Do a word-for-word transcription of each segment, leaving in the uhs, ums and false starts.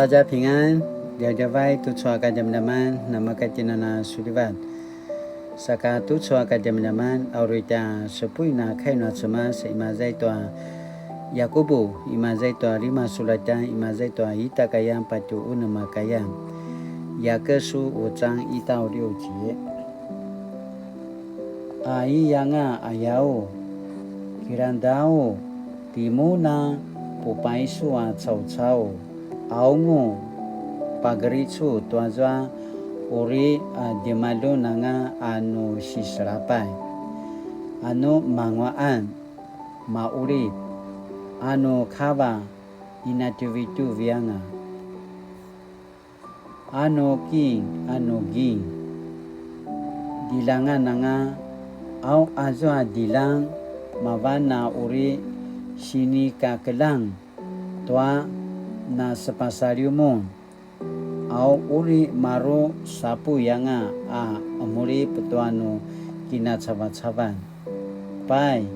大家平安, djavadjavay tucu a kadjamadjaman, namakatjinana sulivat. Saka tucu a kadjamadjaman, a uri tja supuin a kai nua Cemas, imaza i tua Yakubu, imaza i tua lima sulatjan, imaza i tua ita kayan patje unem a kayan. 雅各書五章一到六節. Aiyanga ayau, kilangdau, timun a pupaisu a caucau, aungu, pagericu tuazua uri a djemaljun anga a nu siselapay, a nu manguaqan, maqulip, a nu kava, inatjuvitjuvi anga. A nu king, a nu ging, djiljangan anga, au azua djiljang, mavan a uri sinikakeljang tua nasepasaliw mun, au uri maru sapuy anga a emulip tua nu kinacavacavan. Pai,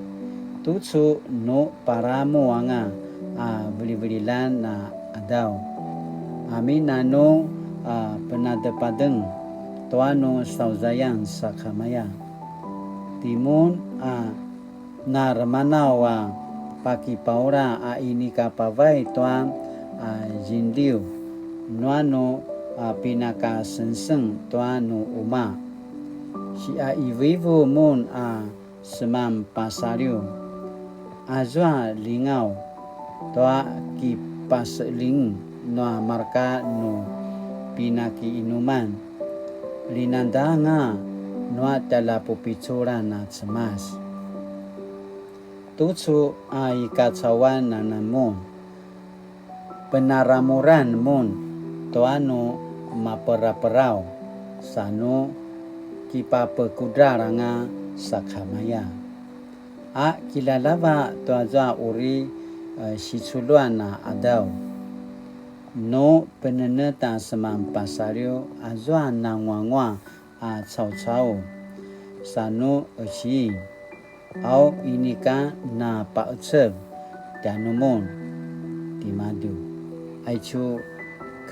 tucu nu paramu anga a vilivililjan a qadaw, amin a nu a penadepadeng tua nu sauzayan sakamaya. Timun a naremanaw a pakipaula a inika pavay tua a zinliw, nua nu a pinakasengseng tua nu quma. Siqaivuivu mun a seman pasaliw, azua lingaw tua kipaseling nua marka nu pinakiinuman, linangda anga nua tjaljapupiculan a Cemas. Tucu a i kacauan anan mun, penaramuran mun tua nu maperaperaw, sa nu kipapekudral anga sakamaya. A kilalava tuazua uri, e, siculuan a qadaw, nu penenet a seman pasaliw azua nanguanguaq a caucau, sa nu qecin, au inika napaqecev tjanumun timadju. Aicu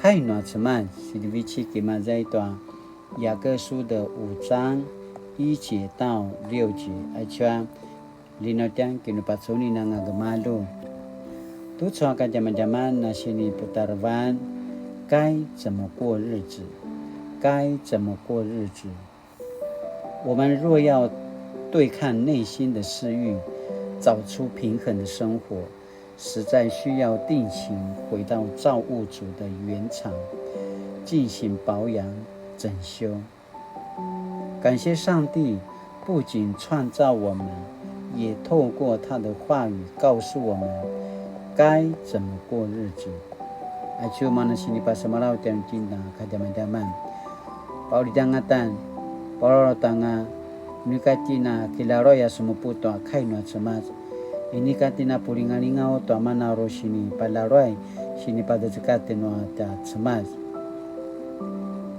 kai nua Cemas, sinivecik imaza i tua 雅各書的五章一節到六節, aicu a Linautjan kinupacunin anga gemalju. Tucu a kadjamadjaman a siniputarevan, 該怎麼過日子？該怎麼過日子？我們若要對抗內心的私慾，找出平衡的生活，實在需要定期回到造物主的原廠，進行保養、整修。 感謝上帝不僅創造我們，也透過他的話語告訴我們該怎麼過日子。Aicu mana sinipasemalaw tjanuitjen a kadjamadjaman. Paqulid angata, paqulid anga, nu ika itjen a kilaruay a semupu tua kai nua Cemas. Inika itjen a pulingalingaw tua mana uri sinipalaruay, sinipazazekatj nua tja Cemas.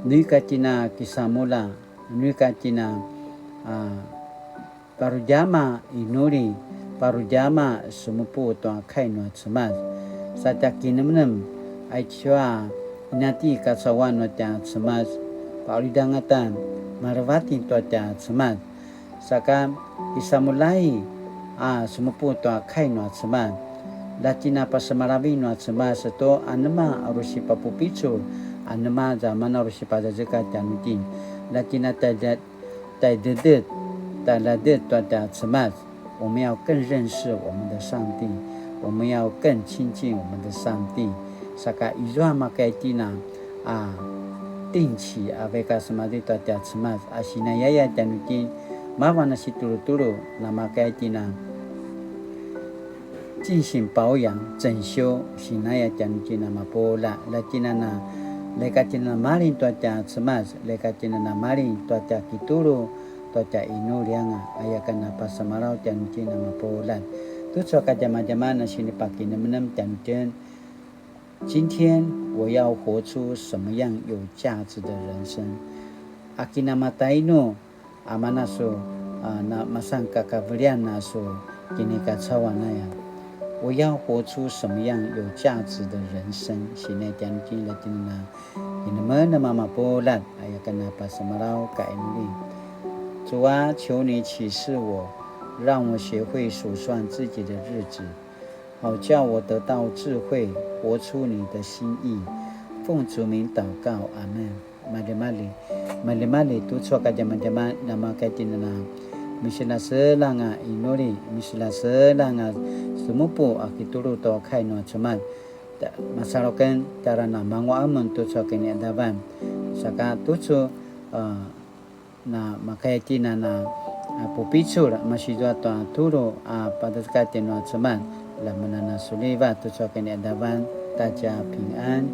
Nu ika itjen a kisamulja, nu ika itjen a, a, parudjama inuli, parudjama semupu tua kai nua Cemas. Sa tja kinemnem, aicu a inati kacauan nua tja Cemas, paqulid angata, maleva itjen tua tja Cemas. Saka kisamuljai a semupu tua kai nua Cemas. Lja itjen a pasemalavi nua Cemas tu anema a uri sipapupicul, anema aza mana uri sipazazekatj tjanuitjen. Lja itjen a tja-, tjaidedet, tjaidedet tua tja Cemas. 我們要更認識我們的上帝，我們要更親近我們的上帝。Saka izua makaya itjen a a, 定期 a vaik a semazi tua tja Cemas a sinayaya tjanuitjen, mavan a situlutulu, namakaya itjen a 進行保養、整修, sinaya tjanuitjen a mapuljat, lja itjen a na, lja ika itjen a na malin tua tja Cemas, lja ika itjen a na malin tua tja kitulu, tua tja inuli anga, aya ken a pasemalaw tjanuitjen a mapuljat. Tucu a kadjamadjaman a sinipakinemnem tjanuitjen, 今天我要活出什麼樣有價值的人生？A kinamatainu a mana su, a, na masan kakavelian a su kinikacauan aya. 我要活出什么样有价值的人生？Sinai tjanuitjen la tjinana, inemen a mamapuljat, aya ken a pasemalaw ka inuli. 主啊，求你启示我，让我学会数算自己的日子，好叫我得到智慧，活出你的心意。奉主名祷告，阿门。Maljimalji, maljimalji tucu a kadjamadjaman, namakaitjinana, misilaselang a inuli, misilaselang a semupu a kitulu tua kai nua Cemas. Masalu aken tjara na manguaq amen tucu a kiniqadavan. Saka tucu, a, na makaitjinana, a, pupicul, masizua tua tulu, a, padecekatin nua Cemas. La menana suliva tucu a kiniqadavan, ta tja pingan.